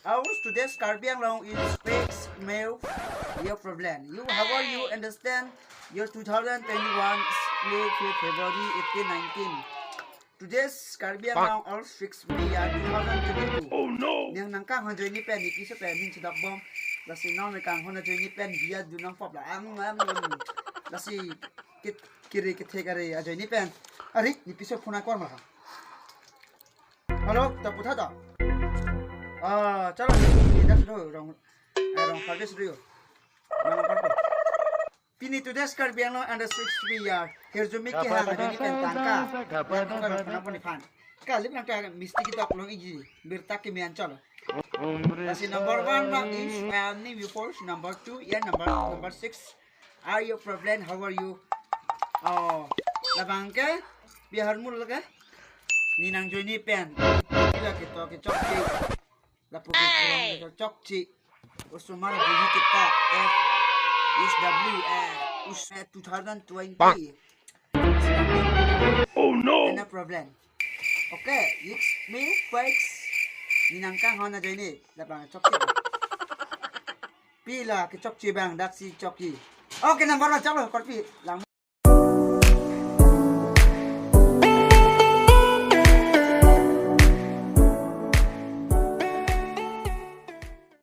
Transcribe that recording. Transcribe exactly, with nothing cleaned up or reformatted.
Our today's Karbi Anglong is fix mail your problem. You, how are you understand your two thousand twenty-one May, February eighteen, nineteen? Today's Karbi Anglong all fix mail two thousand twenty-two. Oh no! Nang nangkanghon ajoine pen, ne piso pen, ning chedok bom. Lasi nang nangkanghon ajoine pen, biya dun nangpop la. Am, am, am. Lasi kit, kiri kithek are ajoine pen. Ari, ne piso phone akor ma. Hello, ta putha ta. Ah, chalo, ne dak do rong, eh, rong service do. Nang nang pini today's Karbi Anglong under six P R. Hirjume kehang ajoine pen tangka. Yan ko kan pon aphan. Kali nang ta misti kita kolong iji. Birta kimi an chalo. Lasi number one ma is, um, ni view force, number two, yan number, number six. Are you problem? How are you? Oh, labang ke, biya harmul ke? Ne nang ajoine pen. Ila kito kechokche. Lapu ke kurang kechokche. Osomar ajoine kita F is W, eh, us, eh, two thousand twenty. Oh no! No problem. Okay, it's me, Faix. Ne nangkanghon ajoine, labang chokche. Pila kechokche bang, daksi chokche. Okay, number one, chalo, korpi. Lang